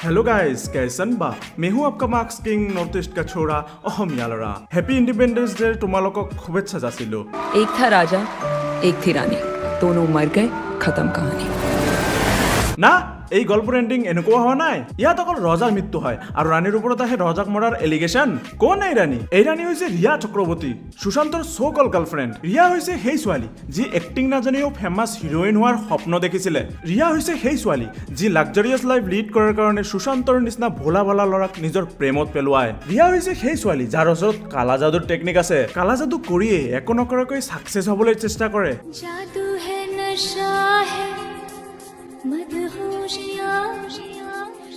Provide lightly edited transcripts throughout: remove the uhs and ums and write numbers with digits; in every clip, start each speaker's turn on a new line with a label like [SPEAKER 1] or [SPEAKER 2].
[SPEAKER 1] Hello guys, कैसन बा? मैं हूं आपका मार्क्स किंग, नॉर्थ ईस्ट का छोरा, অসমীয়া ল'ৰা। Happy independence day. তোমালোকক শুভেচ্ছা যাচিলোঁ।
[SPEAKER 2] एक था राजा, एक थी रानी, दोनों मर गए, खत्म कहानी।
[SPEAKER 1] না, এই গল্পৰ এণ্ডিং এনেকুৱা হোৱা নাই। ইয়াত অকল ৰজাৰ মৃত্যু হয় আৰু ৰাণীৰ ওপৰত আহে ৰজাক মৰাৰ এলিগেশ্যন। কোন এই ৰাণী? এই ৰাণী হৈছে ৰিয়া চক্ৰৱৰ্তী, সুশান্তৰ চ' কল গাৰ্লফ্ৰেণ্ড। ৰিয়া হৈছে সেই ছোৱালী যি এক্টিং নাজানিও ফেমাছ হিৰইন হোৱাৰ স্বপ্ন দেখিছিলে। ৰিয়া হৈছে সেই ছোৱালী যি লাক্সাৰিয়াছ লাইফ লিড কৰাৰ কাৰণে সুশান্তৰ নিচিনা ভোলা ভালা ল'ৰাক নিজৰ প্ৰেমত পেলোৱায়। ৰিয়া হৈছে সেই ছোৱালী যাৰ ওচৰত কালা যাদুৰ টেকনিক আছে। কালা যাদু কৰিয়ে একো নকৰাকৈ ছাকচেছ হ'বলৈ চেষ্টা কৰে।
[SPEAKER 3] जादू है, नशा है, मदहोशियाँ।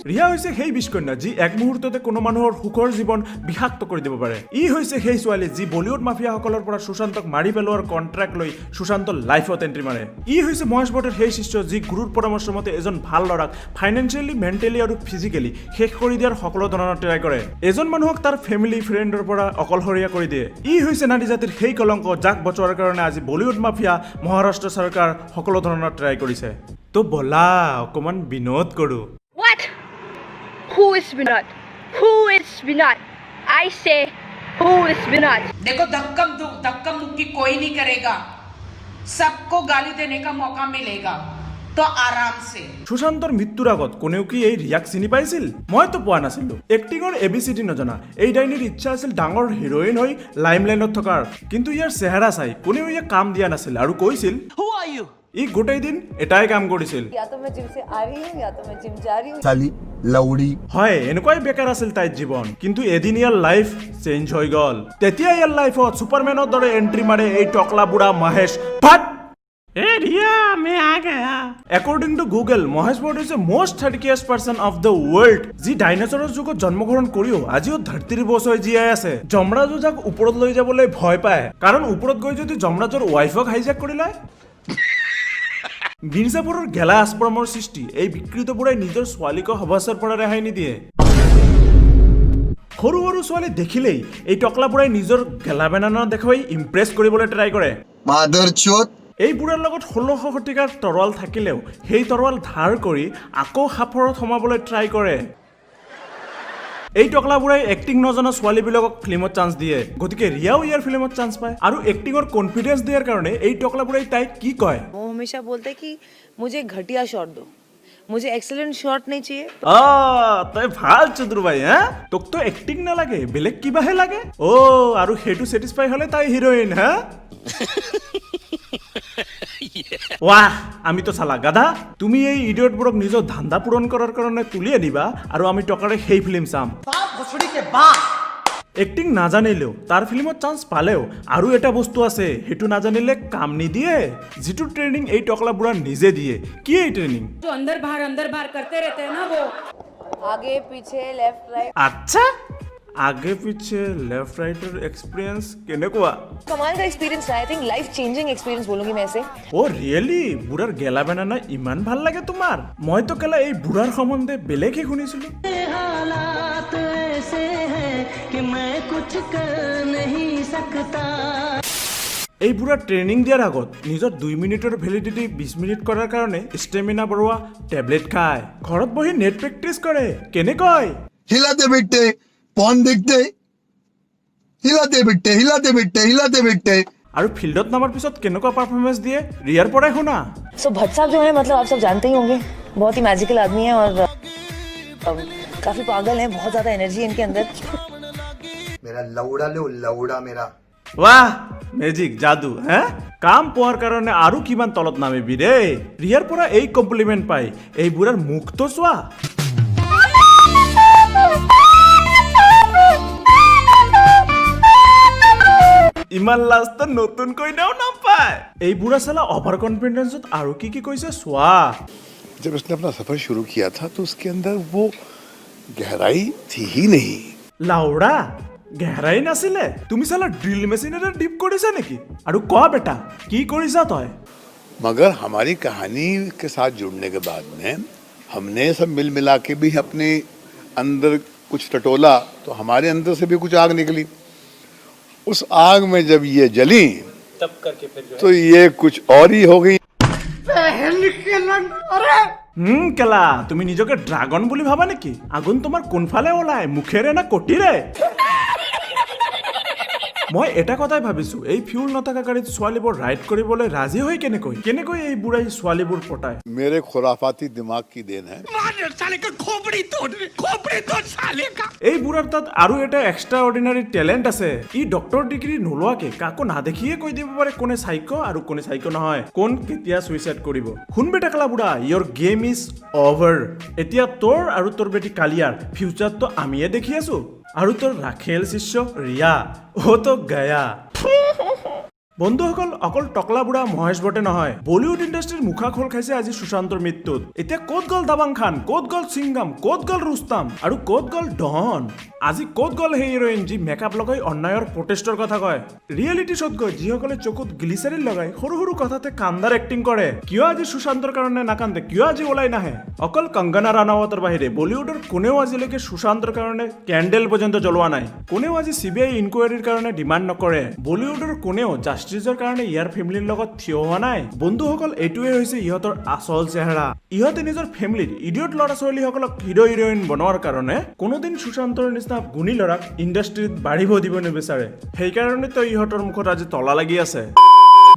[SPEAKER 1] ৰিয়া হৈছে সেই বিষকন্যা যি এক মুহূৰ্ততে কোনো মানুহৰ সুখৰ জীৱন বিষাক্ত কৰি দিব পাৰে। ই হৈছে সেই ছোৱালী যি বলিউড মাফিয়াসকলৰ পৰা সুশান্তক মাৰি পেলোৱাৰ কণ্ট্ৰেক্ট লৈ সুশান্তৰ লাইফত এণ্ট্ৰি মাৰে। ই হৈছে মহেশ ভট্টৰ সেই শিষ্য যি গুৰুৰ পৰামৰ্শ মতে এজন ভাল ল'ৰাক ফাইনেন্সিয়েলি, মেণ্টেলি আৰু ফিজিকেলি শেষ কৰি দিয়াৰ সকলো ধৰণৰ ট্ৰাই কৰে। এজন মানুহক তাৰ ফেমিলি, ফ্ৰেণ্ডৰ পৰা অকলশৰীয়া কৰি দিয়ে। ই হৈছে নাৰী জাতিৰ সেই কলংক যাক বচোৱাৰ কাৰণে আজি বলিউড মাফিয়া, মহাৰাষ্ট্ৰ চৰকাৰ সকলো ধৰণৰ ট্ৰাই কৰিছে। তো ব'লা, অকণমান বিনোদ কৰোঁ।
[SPEAKER 4] What? Who is Vinod? Who is Vinod? I say, who is Vinod?
[SPEAKER 5] देखो, धक्कम धक्कम मुक्की कोई नहीं करेगा। सबको गाली देने का मौका मिलेगा तो आराम से।
[SPEAKER 1] সুশান্তৰ মৃত্যুৰ আগত কোনেও কি এই ৰিয়াক চিনি পাইছিল? মইতো পোৱা নাছিলো। এক্টিঙৰ এ বি চি ডি নজনা এই ডাইনীৰ ইচ্ছা আছিল ডাঙৰ হিৰইন হৈ লাইমলাইটত থকাৰ। কিন্তু ইয়াৰ চেহেৰা চাই কোনেও ইয়াক কাম দিয়া নাছিল আৰু কৈছিল। ই গোটেই দিন এটাই কাম কৰিছিল।
[SPEAKER 6] या तो मैं जिम से आ रही हूँ या तो मैं जिम जा रही हूँ।
[SPEAKER 7] साली लौड़ी।
[SPEAKER 1] হয়, এনেকুৱাই বেকাৰ আছিল তাইৰ জীৱন। কিন্তু এদিন ইয়াৰ লাইফ চেঞ্জ হৈ গ'ল। তেতিয়া ইয়াৰ লাইফত ছুপাৰমেনৰ দৰে এণ্ট্ৰি মাৰে এই টকলা বুঢ়া মহেশ ভাট। এ ৰিয়া, मैं आ गया। According to Google, Mahesh Bhatt হৈছে most thirtiest person of the world, যি ডাইনচৰৰ যুগত জন্মগ্ৰহণ কৰিও আজিও ধৰতিৰ বছ হৈ জীয়াই আছে। যমৰাজো যাক ওপৰত লৈ যাবলৈ ভয় পায়, কাৰণ ওপৰত গৈ যদি যমৰাজৰ ৱাইফক হাইজেক কৰি লয়। মিৰ্জাপুৰৰ গেলা আশ্ৰমৰ সৃষ্টি এই বিকৃত বুঢ়াই নিজৰ ছোৱালীকো সবাচৰ পৰা ৰেহাই নিদিয়ে। সৰু সৰু ছোৱালী দেখিলেই এই টকলা বুঢ়াই নিজৰ গেলা বেনানা দেখুৱাই ইমপ্ৰেছ কৰিবলৈ ট্ৰাই কৰে।
[SPEAKER 7] मादरचोद।
[SPEAKER 1] এই বুঢ়াৰ লগত 16শ শতিকাৰ তৰোৱাল থাকিলেও সেই তৰোৱাল ধাৰ কৰি আকৌ সাঁফৰত সোমাবলৈ ট্ৰাই কৰে। এই টকলা বুঢ়াই এক্টিং নজনা ছোৱালীবিলাকক ফিল্মত চান্স দিয়ে। গতিকে ৰিয়াও ইয়াৰ ফিল্মত চান্স পায়। আৰু এক্টিঙৰ কনফিডেন্স দিয়াৰ কাৰণে এই টকলা বুঢ়াই তাইক কি কয়?
[SPEAKER 6] वो हमेशा बोलते हैं कि मुझे घटिया शॉट दो, मुझे एक्सीलेंट शॉट नहीं चाहिए।
[SPEAKER 1] অ, তই ভাল চুদুৰ ভাই হা। তোকতো এক্টিং নালাগে, বেলেগ কিবাহে লাগে। অ, আৰু সেইটো ছেটিছফাই হলে তাই হিৰইন হা। ৱাহ, আমিতো চালা গাধা। তুমি এই ইডিয়টবোৰক নিজৰ ধান্দা পূৰণ কৰাৰ কাৰণে তুলি আনিবা আৰু আমি টকাৰে সেই ফিল্ম চাম। এক্টিং নাজানিলেও তাৰ ফিল্মত চান্স পালেও আৰু এটা বস্তু আছে, সেইটো নাজানিলে কাম নিদিয়ে, যিটো ট্ৰেইনিং এই টকলা বুঢ়া নিজে দিয়ে। কি এই ট্ৰেইনিং?
[SPEAKER 5] जो अंदर बाहर करते रहते हैं ना, वो
[SPEAKER 6] आगे पीछे, लेफ्ट राइट।
[SPEAKER 1] আচ্ছা, আগে পিছে লেফ্ট ৰাইটৰ এক্সপিৰিয়েঞ্চ কেনেকুৱা?
[SPEAKER 6] कमाल का एक्सपीरियंस रहा। I think life changing experience बोलूंगी मैं इसे।
[SPEAKER 1] অ' ৰিয়েলি? বুঢ়াৰ গেলা বেনানা ইমান ভাল লাগে তোমাৰ? মইতো কেলা এই বুঢ়াৰ সম্বন্ধে বেলেগহে শুনিছিলো।
[SPEAKER 8] हालात ऐसे हैं कि मैं कुछ कर नहीं सकता।
[SPEAKER 1] এই বুঢ়া ট্ৰেইনিং দিয়াৰ আগত নিজৰ 2 মিনিটৰ ভেলিডিটি 20 মিনিট কৰাৰ কাৰণে ষ্টেমিনা বঢ়োৱা টেবলেট খায়। ঘৰত বহি নেট প্ৰেক্টিচ কৰে। কেনেকৈ?
[SPEAKER 7] हिलाते बिट्टे, पॉर्न देखते, हिलाते बिट्टे, हिलाते बिट्टे, हिलाते बिट्टे।
[SPEAKER 1] আৰু ফিল্ডত নামাৰ পিছত কেনেকুৱা পাৰফৰ্মেঞ্চ দিয়ে, ৰিয়াৰ পৰাই শুনা।
[SPEAKER 6] सो भट्ट साहब जो है, मतलब आप सब जानते ही होंगे, बहुत ही मैजिकल आदमी है और काफी पागल हैं। बहुत ज्यादा एनर्जी है इनके अंदर।
[SPEAKER 7] मेरा लौड़ा लो, लौड़ा मेरा।
[SPEAKER 1] ৱাহ, মেজিক যাদু হে। কাম পোৱাৰ কাৰণে আৰু কিমান তলত নামিবি দেই। ৰিয়াৰ পৰা এই কমপ্লিমেণ্ট পাই এই বুঢ়াৰ মুখটো চোৱা। ইমান লাজটো নতুন কইনাও নাপায়। এই বুঢ়া চালা অভাৰ কনফিডেন্সত আৰু কি কি কৈছে চোৱা।
[SPEAKER 9] जब इसने अपना सफर शुरू किया था तो उसके अंदर वो गहराई थी ही नहीं।
[SPEAKER 1] লাউৰা, গেহৰাই নাছিলে? তুমি চালা ড্ৰিল মেচিনেৰে ডিপ কৰিছা নেকি? আৰু ক বেটা, কি কৰিছা তই?
[SPEAKER 9] मगर हमारी कहानी के साथ जुड़ने के बाद में हमने सब मिल मिला के भी अपने अंदर कुछ टटोला तो हमारे अंदर से भी कुछ आग निकली। उस आग में जब ये जली तब करके फिर तो ये कुछ और ही हो गई।
[SPEAKER 1] কেলা, তুমি নিজকে ড্ৰাগন বুলি ভাবা নেকি? আগুন তোমাৰ কোনফালে ওলায়, মুখেৰে না কটিৰে? মই এটা কথাই ভাবিছো, এই ফিউল নথকা গাড়ীত ছোৱালীবোৰ ৰাইড কৰিবলৈ ৰাজি হৈ কেনেকৈ এই বুঢ়াই ছোৱালীবোৰ পটায়?
[SPEAKER 9] मेरे खुराफाती दिमाग की then है।
[SPEAKER 1] এই বুঢ়াৰ তাত আৰু এটা এক্সট্ৰা অৰ্ডিনাৰী টেলেণ্ট আছে। ই ডক্টৰ ডিগ্ৰী নোলোৱাকে কাকো নাদেখিয়ে কৈ দিব পাৰে কোনে চাইক আৰু কোনে চাইক নহয়, কোন কেতিয়া চুইচাইড কৰিব। শুন বে টাকলা বুঢ়া, your game is over. এতিয়া তোৰ আৰু তোৰ বেটি কালিয়াৰ ফিউচাৰটো আমিয়ে দেখি আছো। আৰু তোৰ ৰাখেল শিষ্য ৰিয়া, অ' তো গয়া। বন্ধুসকল, অকল টকলা বুঢ়া মহেশ ভট্টে নহয়, বলিউড ইণ্ডাষ্ট্ৰীৰ মুখা খোল খাইছে আজি সুশান্তৰ মৃত্যুত। এতিয়া ক'ত গ'ল দাবাং খান, ক'ত গ'ল সিংগাম, ক'ত গ'ল ৰুস্তাম আৰু ক'ত গ'ল ডন? আজি ক'ত গ'ল সেই হিৰইন যি মেকআপ লগাই অন্যায়ৰ প্ৰটেষ্টৰ কথা কয়? ৰিয়েলিটি শ্ব'ত গৈ যিসকলে চকুত গ্লিচাৰিন লগাই সৰু সৰু কথাতে কান্দাৰ এক্টিং কৰে, কিয় আজি সুশান্তৰ কাৰণে নাকান্দে? কিয় আজি ওলাই নাহে? অকল কংগনা ৰানাৱতৰ বাহিৰে বলিউডৰ কোনেও আজিলৈকে সুশান্তৰ কাৰণে কেণ্ডেল পৰ্যন্ত জ্বলোৱা নাই। কোনেও আজি চিবিআই ইনকুৱাৰীৰ কাৰণে ডিমাণ্ড নকৰে। বলিউডৰ কোনেও জাষ্টিছৰ কাৰণে ইয়াৰ ফেমিলিৰ লগত থিয় হোৱা নাই। বন্ধুসকল, এইটোৱে হৈছে ইহঁতৰ আচল চেহেৰা। ইহঁতে নিজৰ ফেমিলিৰ ইডিয়ট ল'ৰা ছোৱালীসকলক হিৰ' হিৰইন বনোৱাৰ কাৰণে কোনোদিন সুশান্তৰ নিচিনা গুণী ল'ৰাক ইণ্ডাষ্ট্ৰীত বাঢ়িব দিব নিবিচাৰে। সেইকাৰণেতো ইহঁতৰ মুখত আজি তলা লাগি আছে।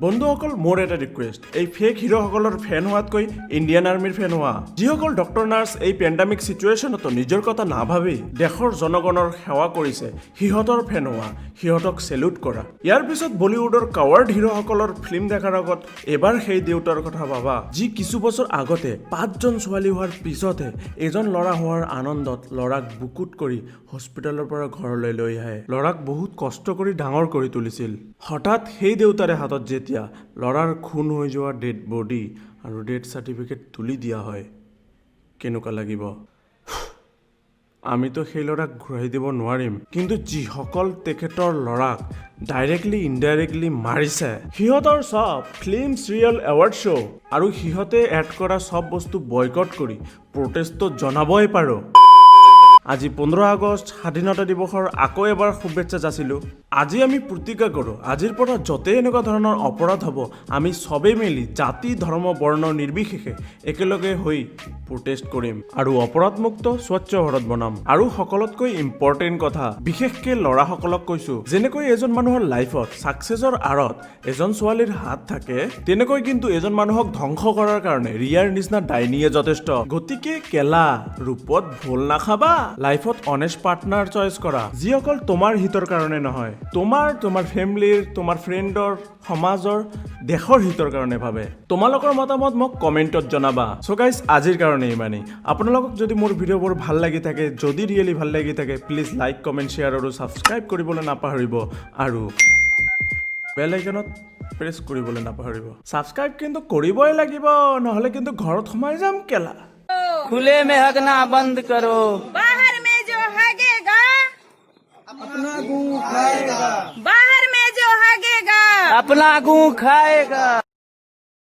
[SPEAKER 1] বন্ধুসকল, মোৰ এটা ৰিকুৱেষ্ট, এই ফেক হিৰ'সকলৰ ফেন হোৱাতকৈ ইণ্ডিয়ান আৰ্মীৰ ফেন হোৱা। যিসকল ডক্টৰ, নাৰ্ছ এই পেণ্ডামিক চিটুৱেশ্যনতো নিজৰ কথা নাভাবি দেশৰ জনগণৰ সেৱা কৰিছে, সিহঁতৰ ফেন হোৱা, সিহঁতক চেলুট কৰা। ইয়াৰ পিছত বলিউডৰ কাৱাৰ্ড হিৰ'সকলৰ ফিল্ম দেখাৰ আগত এবাৰ সেই দেউতাৰ কথা ভাবা, যি কিছু বছৰ আগতে পাঁচজন ছোৱালী হোৱাৰ পিছতে এজন ল'ৰা হোৱাৰ আনন্দত ল'ৰাক বুকুত কৰি হস্পিটেলৰ পৰা ঘৰলৈ লৈ আহে। ল'ৰাক বহুত কষ্ট কৰি ডাঙৰ কৰি তুলিছিল। হঠাৎ সেই দেউতাৰে হাতত যেতিয়া ল'ৰাৰ খুন হৈ যোৱা ডেড বডি আৰু ডেথ চাৰ্টিফিকেট তুলি দিয়া হয়, কেনেকুৱা লাগিব? আমিতো সেই ল'ৰাক ঘূৰাই দিব নোৱাৰিম, কিন্তু যিসকল তেখেতৰ ল'ৰাক ডাইৰেক্টলি ইনডাইৰেক্টলি মাৰিছে, সিহঁতৰ চব ফিল্ম, চিৰিয়েল, এৱাৰ্ড শ্ব' আৰু সিহঁতে এড কৰা চব বস্তু বয়কট কৰি প্ৰটেষ্টটো জনাবই পাৰোঁ। আজি 15 আগষ্ট, স্বাধীনতা দিৱসৰ আকৌ এবাৰ শুভেচ্ছা যাচিলোঁ। আজি আমি প্ৰতিজ্ঞা কৰোঁ, আজিৰ পৰা য'তেই এনেকুৱা ধৰণৰ অপৰাধ হ'ব, আমি চবেই মিলি জাতি, ধৰ্ম, বৰ্ণ নিৰ্বিশেষে একেলগে হৈ প্ৰটেষ্ট কৰিম আৰু অপৰাধমুক্ত স্বচ্ছ ভাৰত বনাম। আৰু সকলোতকৈ ইম্পৰ্টেণ্ট কথা, বিশেষকৈ ল'ৰাসকলক কৈছোঁ, যেনেকৈ এজন মানুহৰ লাইফত ছাকচেছৰ আঁৰত এজন ছোৱালীৰ হাত থাকে, তেনেকৈ কিন্তু এজন মানুহক ধ্বংস কৰাৰ কাৰণে ৰিয়াৰ নিচিনা ডাইনীয়ে যথেষ্ট। গতিকে কেলা, ৰূপত ভোল নাখাবা। লাইফত অনেষ্ট পাৰ্টনাৰ চইচ কৰা, যিসকল তোমাৰ হিতৰ কাৰণে নহয়, তোমাৰ, তোমাৰ ফেমিলিৰ, তোমাৰ ফ্ৰেণ্ডৰ, সমাজৰ, দেশৰ হিতৰ কাৰণে ভাবে। তোমালোকৰ মতামত মোক কমেণ্টত জনাবা। চ' গাইজ, আজিৰ কাৰণে ইমানেই। আপোনালোকক যদি মোৰ ভিডিঅ'বোৰ ভাল লাগি থাকে, যদি ৰিয়েলি ভাল লাগি থাকে, প্লিজ লাইক, কমেণ্ট, শ্বেয়াৰ আৰু ছাবস্ক্ৰাইব কৰিবলৈ নাপাহৰিব আৰু বেল আইকনত প্ৰেছ কৰিবলৈ নাপাহৰিব। ছাবস্ক্ৰাইব কিন্তু কৰিবই লাগিব, নহ'লে কিন্তু ঘৰত সোমাই যাম কেলা।
[SPEAKER 8] खुले में हगना बंद करो।
[SPEAKER 4] बाहर में जो हगेगा, अपना गू खाएगा। बाहर में जो हगेगा,
[SPEAKER 8] अपना गू खाएगा।